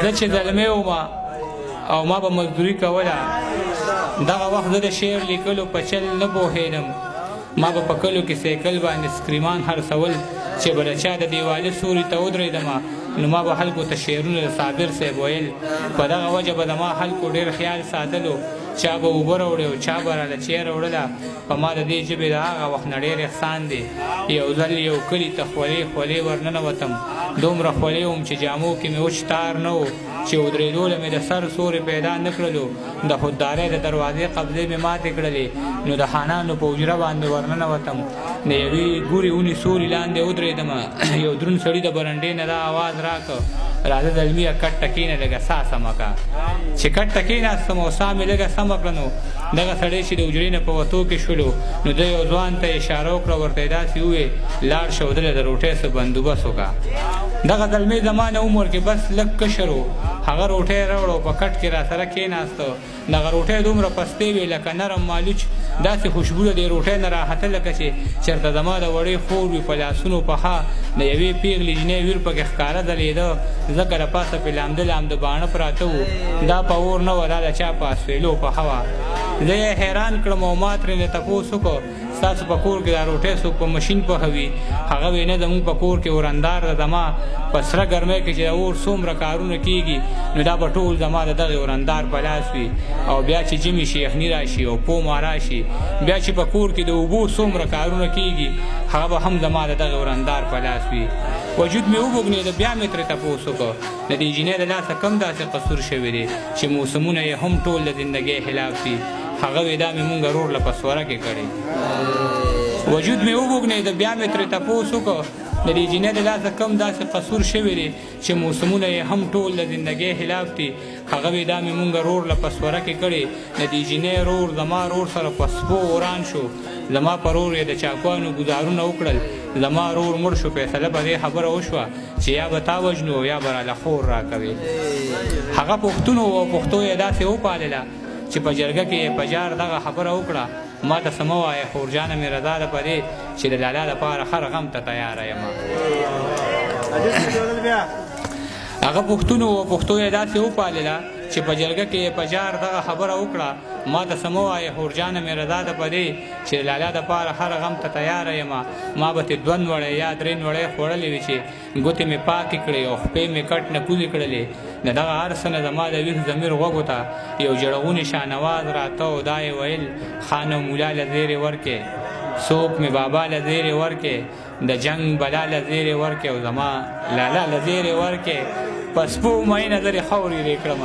زه چې زلمی وم او ما به مزدوري کوله، دغه وخت زه د شعر لیکلو په چل نه پوهېدم. ما به په کلو کې سایکل باندې سکریمان خرڅول، چې به د چا د دیوالي سوري ته ودرېدم نو ما به خلکو ته شعرونه د صابر صاحب ویل. په دغه وجه به د ما خلکو ډېر خیال ساتلو، چا به اوبه راوړې او چا به راله چای راوړله. په ما د دې ژبې د هغه وخت نه ډېر احسان دی. یو ځل یو کلي ته خولې خولې ورننوتم، دومره خولې وم چې جامو کې مې وچ تار نه و، چې ودرېدو له مې د سر سورې پیدا نه کړلو. د خوددارۍ د دروازې قبضې مې ماتې کړلې، نو د خانانو په حجره باندې ورننوتم. د یوې ګورې ونې سوري لاندې ودرېدم، یو دروند سړي د برنډې نه دا اواز راکړ، راځه زلمیه کټ ته کښېنه، لږه ساه سمه کړه. چې کټ ته کښېناستم او ساه مې لږه سمه کړه، نو دغه سړی چې د حجرې نه په وتو کې شولو نو ده یو ځوان ته اشاره وکړه، ورته یې داسې وویل، لاړ شه او دله د روټۍ څه بندوبست وکړه. دغه زلمی زما نه عمر کې بس لږ کشر و، هغه روټۍ راوړه او په کټ کې راسره کښېناسته. دغه روټۍ دومره پستې وې لکه نرم مالوچ، داسې خوشبو له دې روټۍ نه راختله لکه چې چېرته زما د وړې خور وي په لاسونو پخه. د یوې پېغلې جینۍ ویر پکې ښکاره ځلېده، ځکه له پاسه پرې لامده لامده باڼه پراته وو. دا په اور نه وه، دا د چا په اسویلو پخه وه. زه یې حیران کړم او ما ترېنه تپوس وکړ، ستاسو په کور کې دا روټۍ څوک په مشین پخوي؟ هغه وی نه، زموږ په کور کې اورندار ده. زما په سره ګرمۍ کې چې د اور څومره کارونه کیږي نو دا به ټول زما د دغې اورندار په لاس وي. او بیا چې ژمي شي، یخني راشي او پوما راشي، بیا چې په کور کې د اوبو څومره کارونه کیږي هغه به هم زما د دغې اورندار په لاس وي. وجود مې وبوږنېده، بیا مې ترې تپوس وکړ، د دې جینۍ د لاسه کوم داسې قصور شوی دی چې موسمونه یې هم ټول د زندګۍ خلاف دي؟ هغه وی دا مې مونږ رور له په سوره کې کړې. وجود مې وبوږنېده، بیا مې ترې تپوس وکړ، د دې جینۍ د لاسه کوم داسې قصور شوی دی چې موسمونه یې هم ټول د زندګۍ خلاف دي؟ هغه وی دا مې مونږ رور له په سوره کې کړې. د دې جینۍ رور زما رور سره په سپو وران شو، زما په رور یې د چاکوانو ګزارونه وکړل، زما رور مړ شو. فیصله په دې خبره وشوه چې یا به تا وژنو او یا به راله خور راکوې. هغه پښتون و او پښتو یې داسې وپالله چې په جرګه کې یې په جار دغه خبره وکړه، ما ته څه مه وایه خورجانه مې رضا ده په دې چې د لالا لپاره هر غم ته تیاره یم. هغه پښتون و او پښتو یې داسې وپالله چې په جرګه کې یې په جار دغه خبره وکړه، ما ته څه مه وایه خورجانه مې رضا ده په دې چې د لالا دپاره هر غم ته تیاره یم. ما به ترې دوه نوړی یا درې نوړی خوړلې وي چې ګوتې مې پاکې کړې او خپې مې کټ نه کوزې کړلې. د دغه هر څه نه زما د ویښ ضمیر غوږو ته یو ژړغونی شانواز راته او دا یې ویل، خان او مولا له زیرې ورکې، څوک مې بابا له زیرې ورکې، د جنګ بلا له زیرې ورکې او زما لالا له زیرې ورکې. په سپو مینه زه دې خاورې رې کړم.